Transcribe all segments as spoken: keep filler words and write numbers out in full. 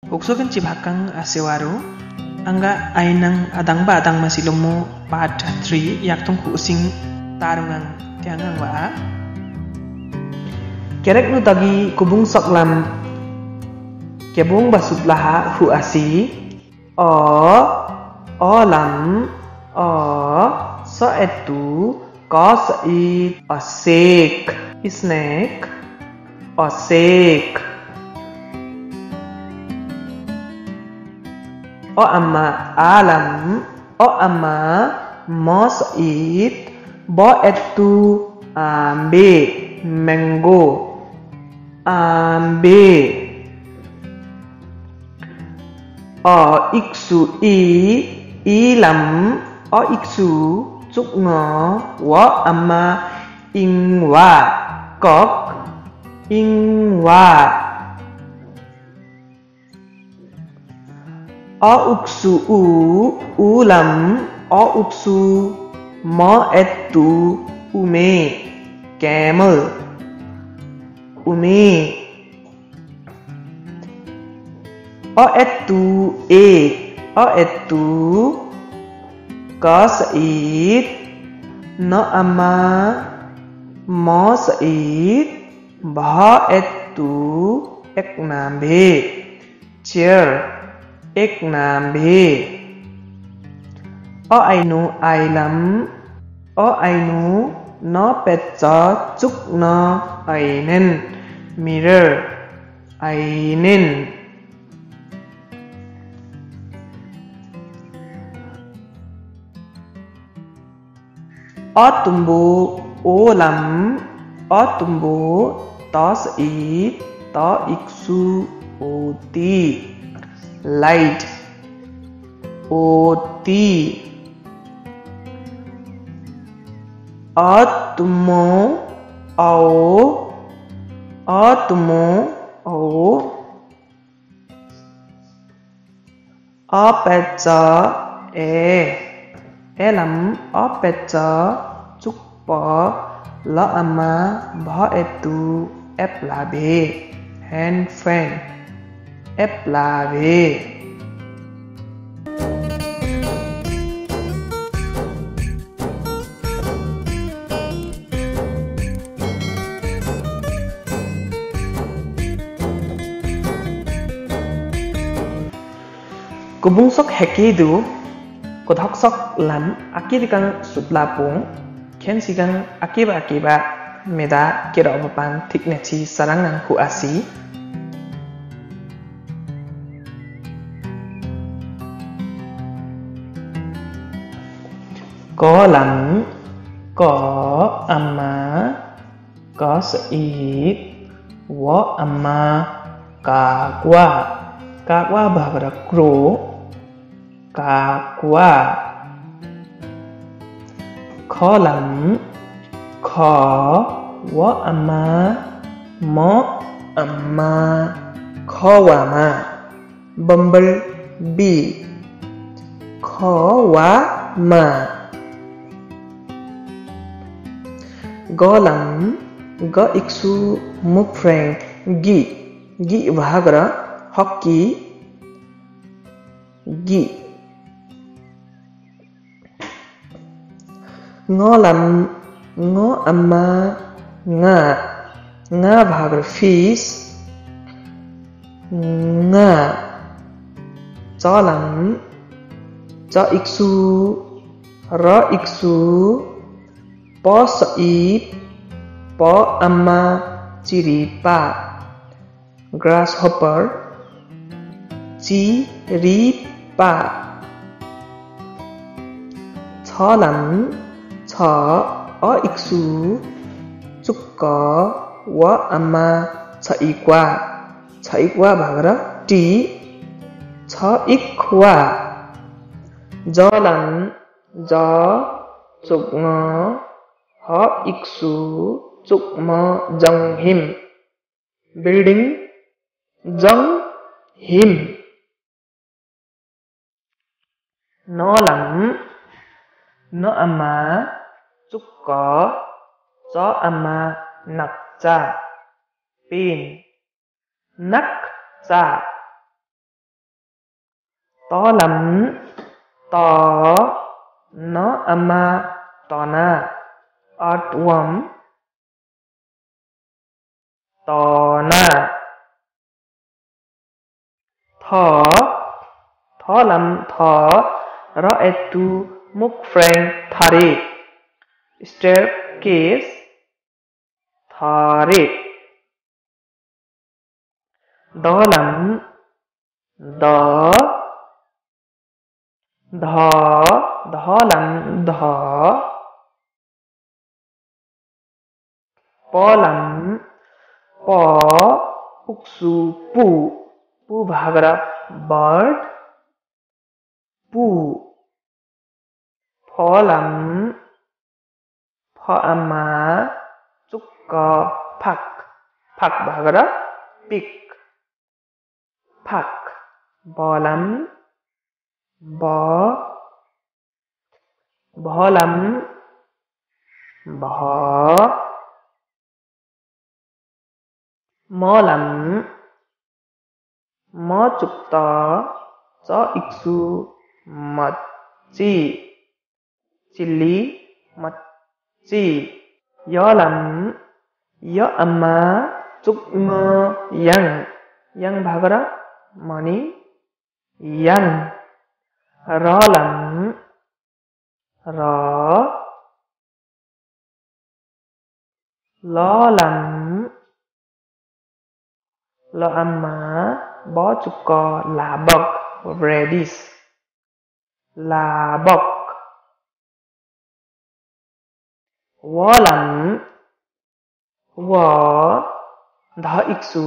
Uksu kan chibhakang asewaru, angga ainang adangba adangma silumu part three yaktung kusing tarungang tiangang wa a. Kerek nu tagi kubung soklam kebung basut laha hu asi. O, o lam, o, so etu, ko so it, osek, snake, osek. O amma, a lam, o amma, mo so it, bo etu, ambe, mango, ambe. O iksu i, i lam, o iksu, cuk ngo, wo amma, ingwa, kok, ingwa. O uksu u, u lam, o uksu, mo etu, ume, camel, ume. O etu e, o etu, ko so it, no amma, mo so it, bo etu, ek nambe, chair, ek nambe. O ainu, ai lam, o ainu, no petso, cuk no, ainen, mirror, ainen. O tumbu, o lam, o tumbu, to so it, to iksu, oti. Light, oti. O tumbu, o, o tumbu, o. O petso e. E lam o petso cuk po lo amma bo etu ep labe. Hand fan. Ep labe. Kubung sok hekidu, kudhok sok lam akirikang sutla pung, khensikang akiba akiba meda kero'ba pan thik nechi sarang nang hu asi. Ko lam, ko amma, ko so it, wo amma, kakwa. Kakwa bahagara crow, kakwa. Kho lam, kho, wo amma, mo amma, khowama. Bumble bee, khowama. Go lam, go iksu muphreng, gi. Gi bahagara hoki, gi. Ngo lam, ngo amma, nga. Nga bahagara fish, nga. Cho lam, cho iksu, ro iksu, po so it, po amma, chiripa. Grasshopper, chiripa. Cho lam, cho, o iksu, chukko, wo amma, choikwa. Choikwa bahagara tea, choikwa. Jo lam, jo, chukngo, ho iksu, chukmo, jonghim. Building, jonghim. No lam, no amma, chukko, cho amma, nakcha. Pin, nakcha. ཏ་ལམ་ཏོ། ན་ཨ་མ་ཏོ་ན། Earthworm. ཏོ་ན། ཐ། ཐ་ལམ་ཐ། ར་ཨེ་ཏུ་སྨུག་ཕྲེང་ཐ་རེ། Staircase. ཐ་རེ། ད་ལམ་ད། ད། ད་ལམ་ད། པ་ལམ་པ། ཨུག་སུ་པུ། པུ་བྷ་ག་ར་bird. པུ། ཕ་ལམ་ཕ་ཨ་མ་ཙུག་ག་ཕག། ཕག་བྷ་ག་ར་pig. ཕག། བ་ལམ་བ། བ་ལམ་བ། མ་ལམ་མ་ཙུག་ཏ་ཙ་ཨིག་སུ་མ་ཙི། ཅི་ལི་མ་ཙི། ཡ་ལམ་ཡ་ཨ་མ་ཙུག་ང་ཡང་། ཡང་བྷ་ག་ར་money. ཡང་། ར་ལམ་ར། ལ་ལམ་ལ་ཨ་མ་བ་ཙུག་ག་ལ་བག། Radish. ལ་བག། བ་ལམ་བ། ད་ཨིག་སུ་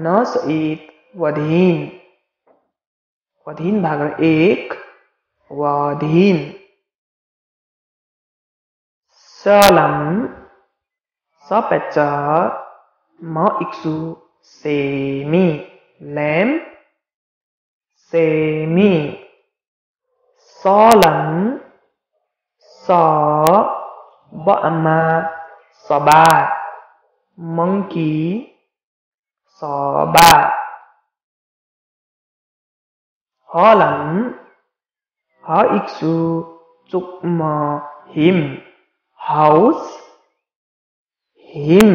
ན་ས་ཨིད་བ་དིན། བ་དིན་བྷ་ག་ར་egg. བ་དིན། ས་ལམ་ས་པད་ཙ་མ་ཨིག་སུ་སེ་མི། Lamb. སེ་མི། ས་ལམ་ས། བ་ཨ་མ་ས་བ། Monkey. ས་བ། ཧ་ལམ་ཧ་ཨིག་སུ་ཙུག་མ་ཧིམ། House. ཧིམ།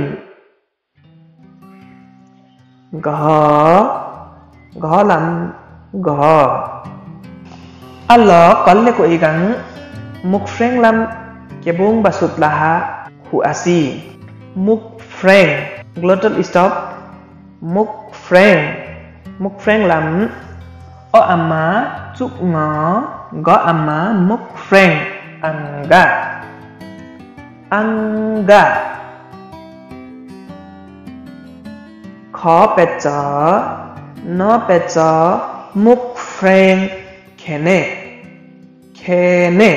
ག། ག་ལམ་ག། ཨ་ལ་ཀལ་ལེ་ཀོ་ཨི་གང་། སྨུག་ཕྲེང་ལམ་ཀེ་བུང་བ་སུད་ལ་ཧ་ཧུ་ཨ་སི། སྨུག་ཕྲེང་། Glottal stop. སྨུག་ཕྲེང་། སྨུག་ཕྲེང་ལམ། ཨོ་ཨ་མ་ཙུག་ང་། ག་ཨ་མ་སྨུག་ཕྲེང་། ཨང་ག། ཨང་ག། ཁ་པད་ཙ་ན་པད་ཙ་སྨུག་ཕྲེང་ཁེ་ནེ། ཁེ་ནེ།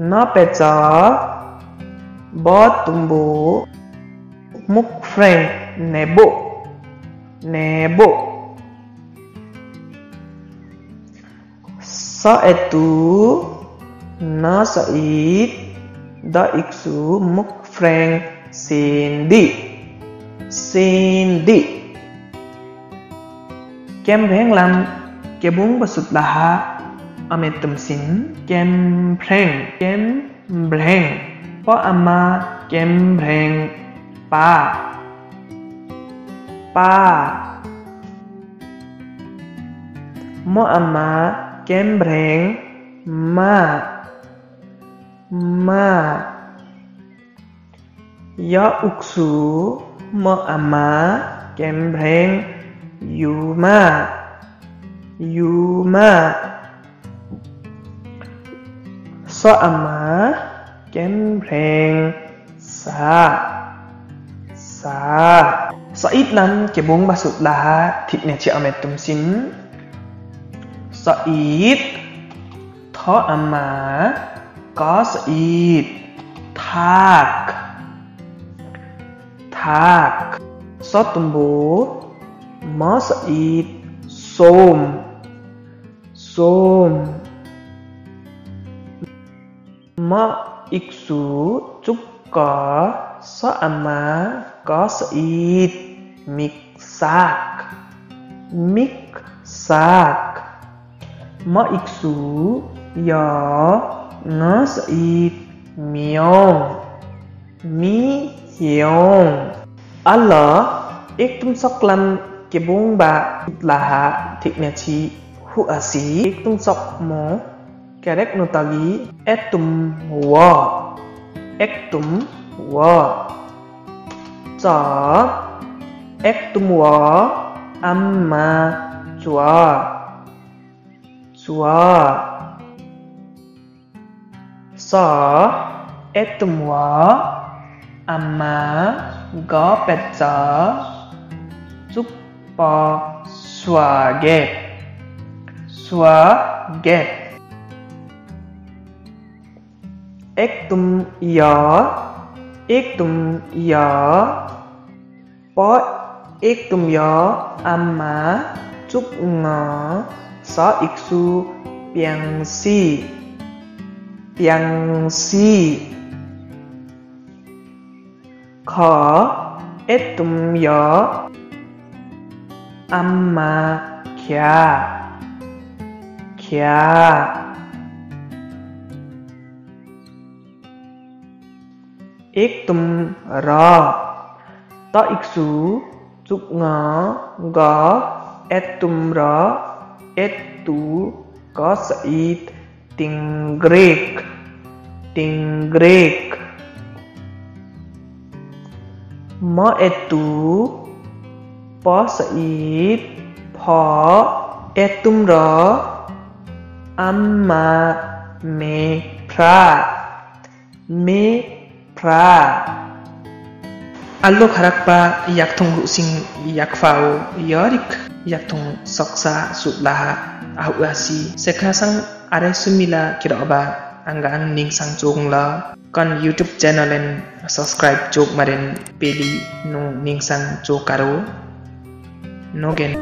ན་པད་ཙ་བ་དུམ་བུ་སྨུག་ཕྲེང་ནེ་བོ། ནེ་བོ། ས་ཨེ་ཏུ་ན་ས་ཨིད་ད་ཨིག་སུ་སྨུག་ཕྲེང་སིན་དི། སིན་དི། ཀེམ་ཕྲེང་ལམ་ཀེ་བུང་བ་སུད་ལ་ཧ་ཨ་མེ་ཏུམ་སིན། ཀེམ་ཕྲེང་། ཀེམ་ཕྲེང་། པ་ཨ་མ་ཀེམ་ཕྲེང་པ། པ། མ་ཨ་མ་ཀེམ་ཕྲེང་མ། མ། ཡ་ཨུག་སུ་མ་ཨ་མ་ཀེམ་ཕྲེང་ཡུ་མ། ཡུ་མ། ས་ཨ་མ་ཀེམ་ཕྲེང་ས། ས། ས་ཨིད་ལམ་ཀེ་བུང་བ་སུད་ལ་ཧ་ཐིག་ནེ་ཅི་ཨ་མེ་ཏུམ་སིན། ས་ཨིད། ཐ་ཨ་མ་ཀ་ས་ཨིད། ཐག། ཐག། ས་དུམ་བུ་མ་ས་ཨིད། སོམ། སོམ། མ་ཨིག་སུ་ཙུག་ག་ས་ཨ་མ་ཀ་ས་ཨིད། མིག་སག། Mik sak. Ma iksu ya, nga sa'it myong. Mihyong. Ala, ektum sok lam kebong ba laha thikne chi hu asi. Ektum sok mo kerek nu tagi, etum wa. Etum wa. Sa, ektum wa, amma, chwa. Chwa. Sa, etum wa, amma, ga pet sa, chuk pa, swaget. Swaget. Ektum ya, ektum ya. Pa ektum ya, amma, chuk nga, sa iksu, pyangsi. Pyangsi. Kha, ektum ya, amma, khya. Khya. Ektum ra. Ta iksu, chuk nga, ga, ektum ra, ektu, ka sa'it, tingrek. Tingrek. Ma ektu, pa sa'it, pha, ektum ra, amma, me phra. Me phra. Alo kharakpa yakthung ruh sing yakfa o yorik yakthung soksa sut laha ahu asi. Sekha sang are sumila kiroba angga ang ning sang chung la. Kan YouTube channel en subscribe chuk maren peli nu ning sang chuk karo. Nogen.